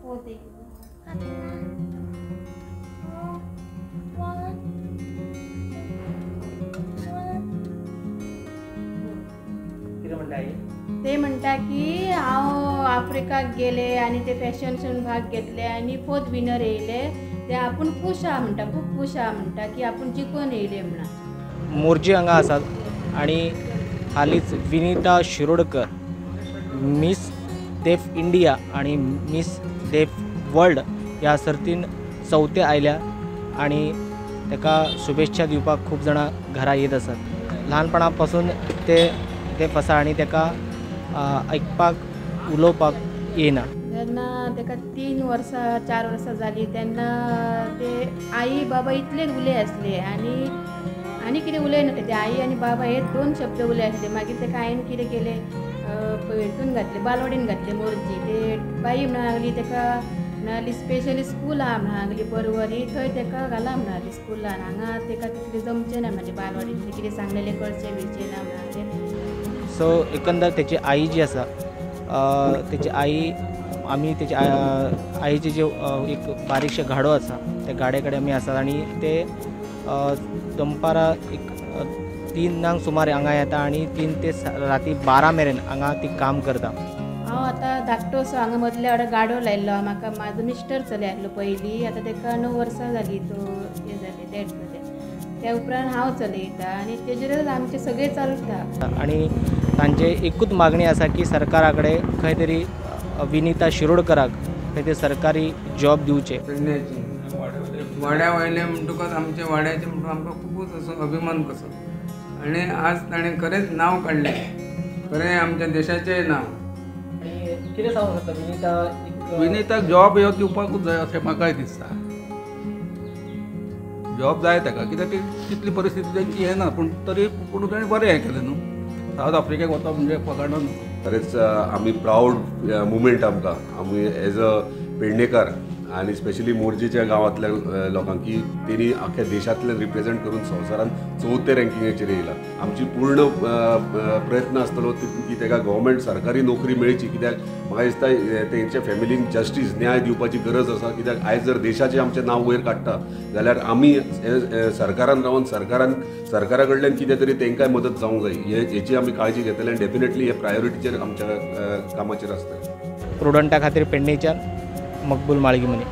ते म्हणटा की हांव आफ्रिकाक गेले आनी ते फॅशन शोन भाग घेतले आनी फोर्थ विनर येयले, ते आपूण खूश आहा म्हणटा, खूब खूश आहा म्हणटा की आपूण जिखून येयले म्हणा. मोरजी हांगा आसात आनी हालींच Vinita Shirodkar miss deaf India आनी मिस डेफ वर्ल्ड ह्या सर्तीन चवथे आयल्या आनी ताका शुभेच्छा दिवपाक खूब जाणां घरा येत आसात. ल्हानपणा पासून ते डेफ आसा आनी ताका आयकपाक उलोवपाक येना. जेन्ना ताका 3 वर्सां 4 वर्सां जालीं तेन्ना ते आई बाबा इतलेच उलय आसले आनी आनी कितें उलयनासले. ते आई आनी बाबा हे 2 शब्द उलय आसले. मागीर ताका आईन कितें केलें, हितून घातलें, बालवाडीन घातलें मोरजी. ते बाई म्हणा लागली ताका, म्हणाली स्पेशली स्कूल आहा म्हणा लागली परवरी, थंय ताका घाला म्हणाली स्कुलान, हांगा ताका तितलें जमचें ना म्हणजे बालवाडीन कितें सांगलेलें कळचें बिळचें ना म्हणाले. सो एकंदर तेची आई जी आसा, तेची आई आमी तेची आईचे जे एक बारीकशे गाडो आसा त्या गाड्या कडेन आमी आसात आनी ते दनपारां एक 3 सुमार हांगा येता आनी 3 ते राती 12 मेरेन हांगा ती काम करता. हांव आतां धाकटो असो हांगा मदल्या वाड्यार गाडो लायिल्लो. म्हाका म्हाजो मिस्टर चले आसलो पयलीं, आतां ताका 9 वर्सां जालीं तो हें जालें, डेथ जालें. त्या उपरांत हांव चलयता आनी तेजेरच आमचें सगळें चलता. आनी तांचे एकूच मागणी आसा की सरकारा कडेन खंय तरी विनिता शिरोडकराक खंय तरी सरकारी जॉब दिवचे. पेडण्याची वाड्या वयले म्हणटकच आमच्या वाड्याचे म्हणटकच आमकां खुबूच असो अभिमान कसो, आनी आज ताणें खरेंच नांव काडलें, खरें आमच्या देशाचेंय नांव. कितें सांगूंक शकता विनिता? विनिताक जॉब ह्यो दिवपाकूच जाय अशें म्हाकाय दिसता. जॉब जाय ताका, कित्याक तितली परिस्थिती तेंची हें ना, पूण तरी पूण ताणें बरें हें केलें न्हू. सावथ आफ्रिकेक वता म्हणजे फकाणां न्हू. खरेंच आमी प्रावड मुमेंट आमकां, आमी एज अ पेडणेकार आनी स्पेशली मोरजेच्या गांवांतल्या लोकांक की तेणी आख्या देशांतल्यान रिप्रेजेंट करून संवसारान 4थ्या रँकिंगाचेर येयला. आमची पूर्ण प्रयत्न आसतलो की ताका गव्हर्मेंट सरकारी नोकरी मेळची, कित्याक म्हाका दिसता तेंच्या फॅमिलीन जस्टीस न्याय दिवपाची गरज आसा. कित्याक आयज जर देशाचें आमचें नांव वयर काडटा जाल्यार आमी सरकारान रावन सरकारा कडल्यान कितें तरी तांकांय मदत जावंक जाय, हेची आमी काळजी घेतले आनी डेफिनेटली हे प्रायोरिटीचेर आमच्या कामाचेर आसतलें. प्रुडंटा खातीर पेडणेच्यान मकबूल माळगीमनी.